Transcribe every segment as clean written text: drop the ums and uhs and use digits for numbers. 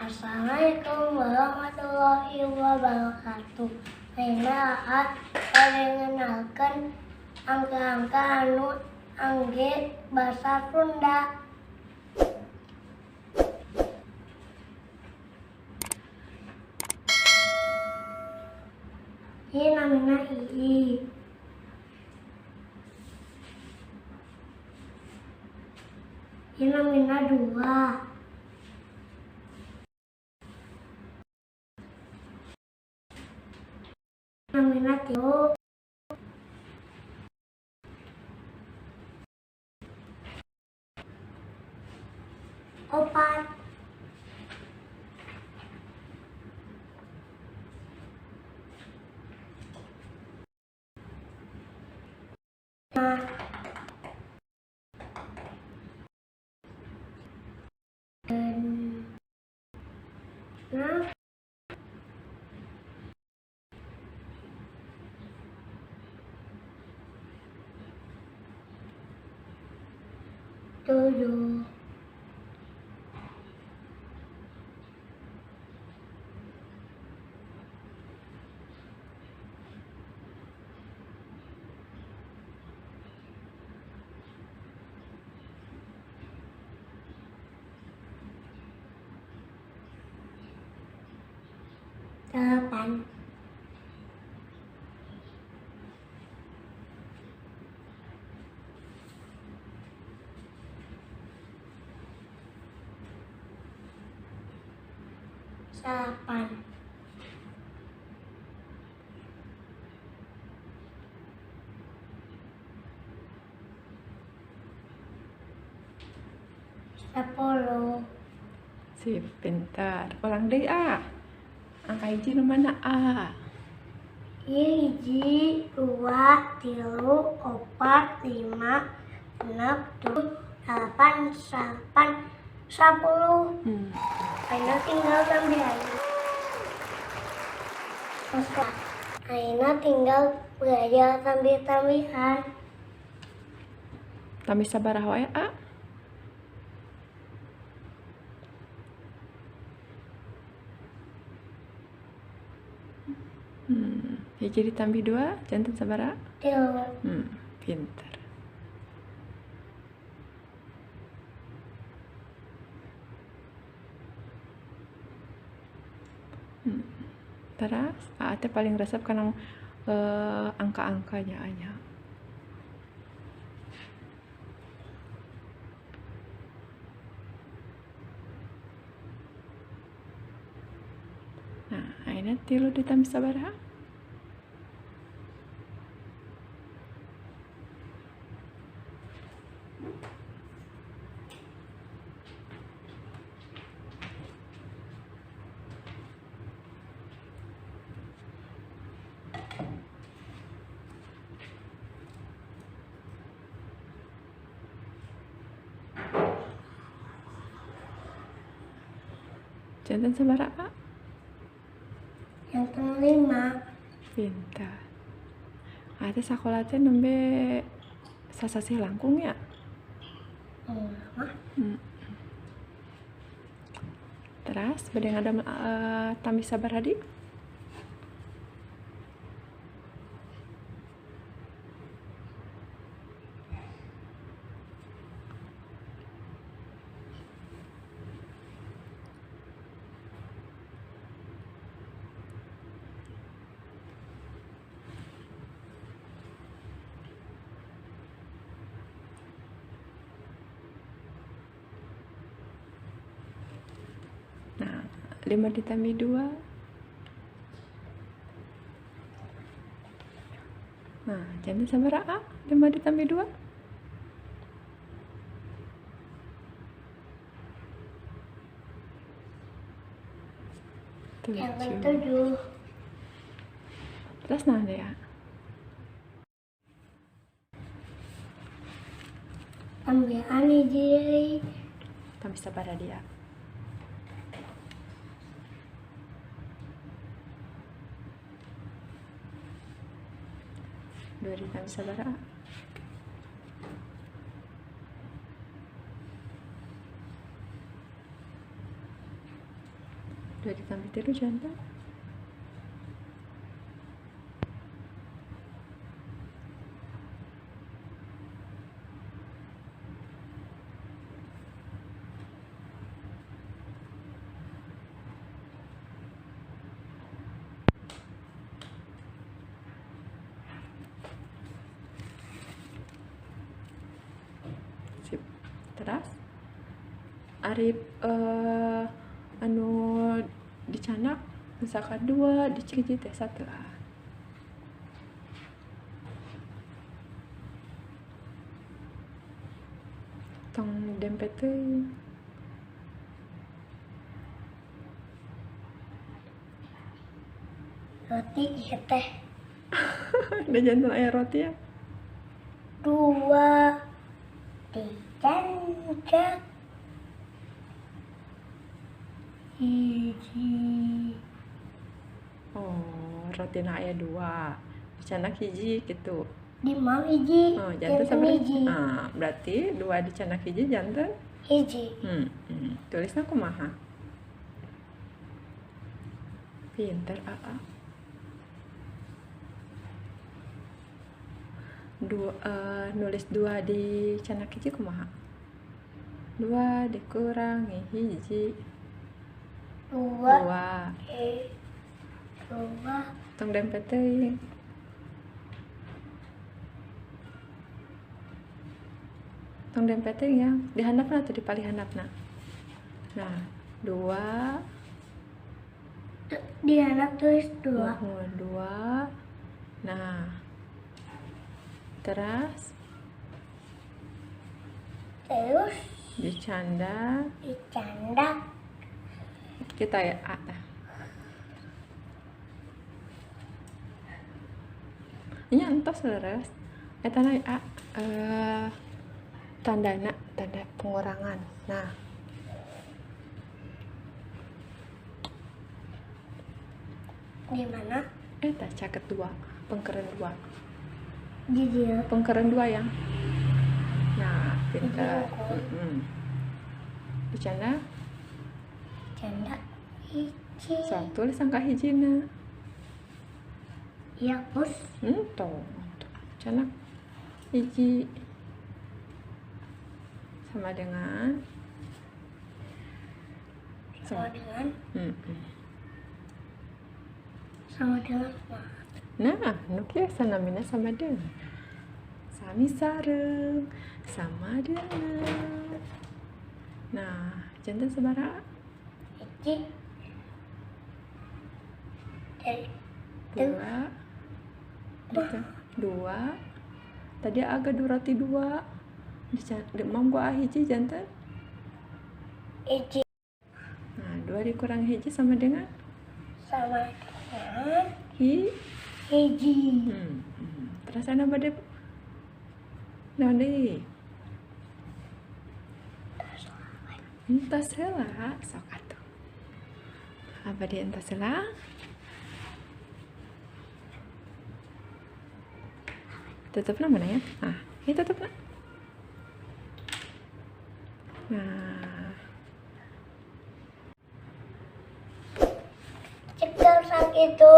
Assalamualaikum warahmatullahi wabarakatuh. Ayeuna Aa bade ngenalkeun angka-angka anu angge basa Sunda. Ieu namina hiji. Ieu namina dua. Namina tilu. Opat. Lima. Genep. 7. 8. 8. 10. Sip, pintar. Ulang deh, A. Angka hiji nu mana, A? 1, 2, 3, 4, 5, 6, 7, 8, 9, 10. Aina tinggal tambahan. Aina tinggal belajar tambih-tambihan. Tambih sabaraha wae, A? Hiji ditambih 2, janten sabaraha? 3. Pintar. Terus, Aa teh paling resep kana angka-angkanya anya. Nah, ayeuna 3 ditambih sabaraha? Janten sabaraha? Janten 5. Pintar. Aa teh sakola teh nembe sasasih langkung ya? Terus bade ngadamel tambih sabaraha deui? Nah, 5 ditambih 2. Nah, janten sabaraha? 5 ditambih 2. Janten 7. Terus nah ya. Tambahan hiji. Tambih sabaraha dia? 2 ditambih sabaraha? Dua ditambah tilu janten sip. Teras Arif anu dicanak misalkan dua dicicit teh satu lah. Tong dempet teuing. Roti ieu teh. Da janten aya roti ya. Dua dicancak hiji. Oh, rotina aya dua. Dicanak hiji gitu. Di mam hiji. Oh, janten janten sabaraha? hiji. Ah, berarti dua dicanak hiji janten Hiji. Tulisna kumaha? Pinter AA. Dua, nulis dua di canak hiji kumaha? Dua dikurangi hiji. Dua. Dua. Dua. Tong dempet teuing. Tong dempet teuing ya. Di handapna atau di palih handapna? Nah, dua. Di handap tulis dua. Muhun, dua. Nah, teras. Terus. Dicanda. Dicanda. Kita ya A. Ini entos leres. Eta na A, tandana, tanda pengurangan. Nah, di mana? Eta caket dua, pengkeren dua. Di dia. Pengkeren dua yang. Nah, pintar. Dicanda? Canda hiji. Sok tulis angka hijina. Iya, bos. Tuh. Canak hiji sama dengan sama dengan sama dengan. Nah, nu kieu sanamina sama dengan. Sami sareng sama dengan. Nah, janten sabaraha? Hiji. Dua. Dua. Tadi agak dua roti dua. Di mam gua hiji janten. Hiji. Nah, dua dikurang hiji sama dengan? Sama dengan hiji. Terus ada bade naon deui? Entos heula sok atuh. Abade entos heula. Tutupna mana ya? Nah, ini tutupna. Nah. Cekal sang itu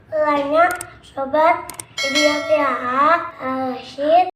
lainnya sobat video ya, share.